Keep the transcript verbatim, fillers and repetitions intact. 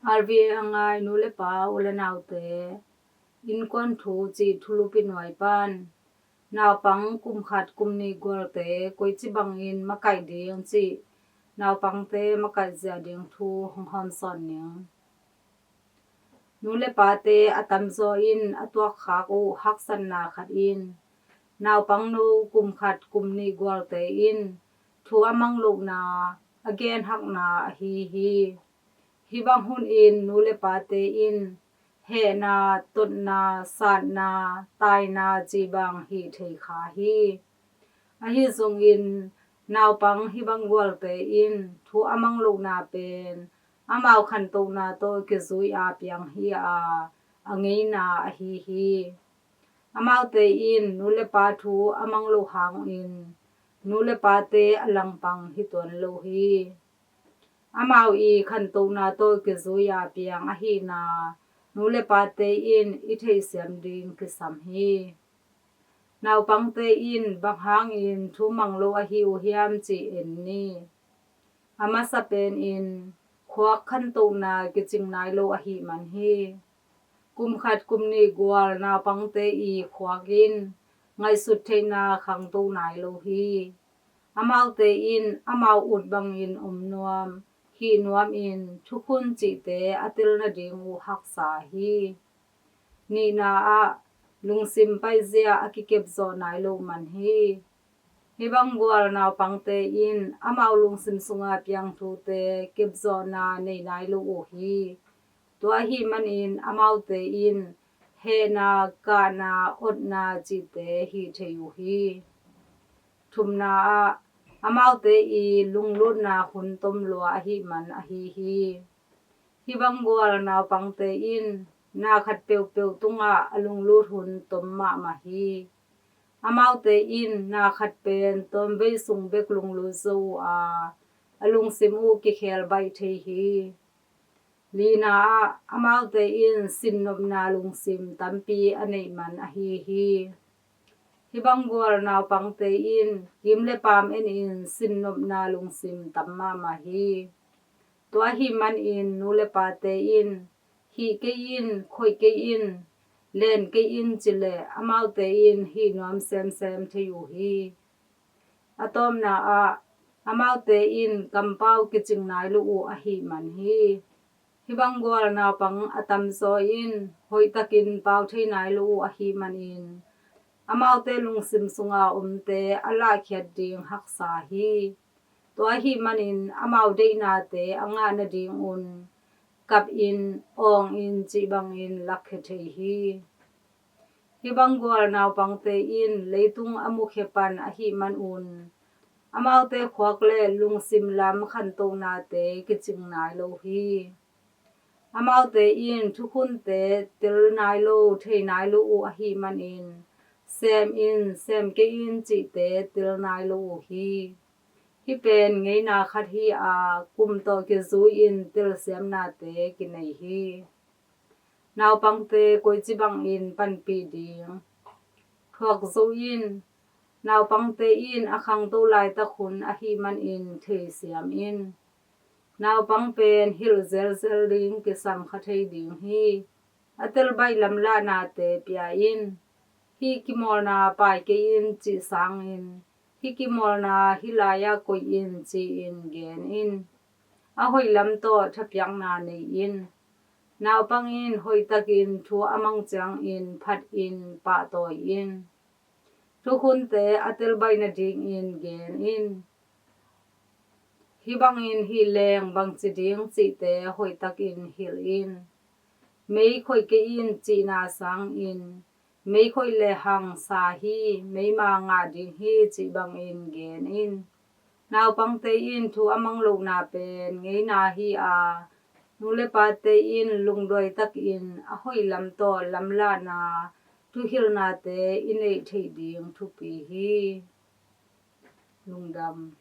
R V A a ngai nu le pa, u le naute, innkuan thu cih thulupi nuai pan naupang kum khat kum nih gualte koici bangin makaih ding cih naupangte makaih zia ding thu hong hawmsawn ning. Nu le pate a tamzaw in a tuakkhak uh haksatna khat in naupangno kum khat kum nih gualte in thu a mang lohna a genhakna ahi hi. Hih bang hun in nu le pate in hehna, totna, satna, taina cih bang hih thei kha hi. Ahi zongin naupang hih bang gualte in thu a mang lohna pen amau khantohna tawh kizui a piang hi a, a ngeina ahi hi. Amaute in nu le pa thu a mang loh hangin nu le pate a langpang hi tuan lo hi. Amau i khantohna tawh kizui a piang ahihna nu le pate in i theihsiam ding kisam hi. Naupangte in bang hangin thu mang lo ahi uh hiam cih en ni. A masa pen in khuak khantohna kicing nai lo ahih man hi. Kum khat kum nih gual naupangte i khuak in ngaihsut theihna khangto nai lo hi. Amaute in amau ut bangin om nuam, hih nuam in thukhun cihte a tel nading uh haksa hi. Nihna ah lungsim paizia a kikepzawh nai lo man hi. Hih bang gual naupangte in amau lungsim sunga piang thute kepzawhna nei nai lo uh hi. Tua ahih manin amaute in hehna, kahna, otna cihte hih thei uh hi. Thumna ah amaute i lunglutna hun tom lua ahih man ahi hi. Hih bang gual naupangte in na khat peuhpeuh tungah a lunglut hun tom mahmah hi. Amaute in na khat pen tawmvei sung bek lunglut zo uh a, a lungsim uh kikhel baih thei hi. Lina ah amaute in sinnopna lungsim tampi a neih man ahi hi. Hih bang gual naupangte in kim le paam en in sinnopna lungsim tam mahmah hi. Tua ahih manin nu le pate in hih kei in, khoih kei in, len kei in ci leh amaute in hih nuam semsem thei uh hi. A tawpna ah amaute in kampau kicing nai lo uh ahih man hi. Hih bang gual naupang a tamzaw in hoihtakin pau thei nai lo uh ahih manin amaute lungsim sunga omte a lahkhiat ding haksa hi. Tua ahih manin amau deihnate a ngah nadingun kap in, awng in cih bangin lakkhia thei hi. Hih bang gual naupangte in leitung a mukhia pan ahih manun amaute khuak le lungsim lam khantohnate kicing nai lo hi. Amaute in thukhunte tel nai lo, thei nai lo uh ahih manin sem in, sem kei in cihte tel nai lo uh hi. Hih pen ngeina khat hi a, kum tawh kizui in telsiamnate kinei hi. Naupangte koici bangin panpih ding. Thuak zo in, naupangte in a khangto laitak hun ahih manin theisiam in. Naupang pen hilh zelzel ding kisam kha thei ding hi. A telbaih lamlahnate pia in. Hih kimawlna pai kei in cih sangin hih kimawlna hih lai-ah koih in ci-in gen in. A hoih lam tawh thapiakna nei in. Naupang in hoihtakin thu a mang ciangin phat in, pahtawi in. Thukhunte a telbaih nadingin gen in. Hih bangin hih leng bangci ding cihte hoihtakin hilh in. Mei khoih kei in cihna sangin mei khoih lehang sa hi, meima ngah ding hi cih bangin gen in. Naupangte in thu a mang lohna pen ngeina hi a, nu le pate in lungduai takin a hoih lam tawh lamlahna, thuhilhnate i neih theih ding thupi hi. Lungdam.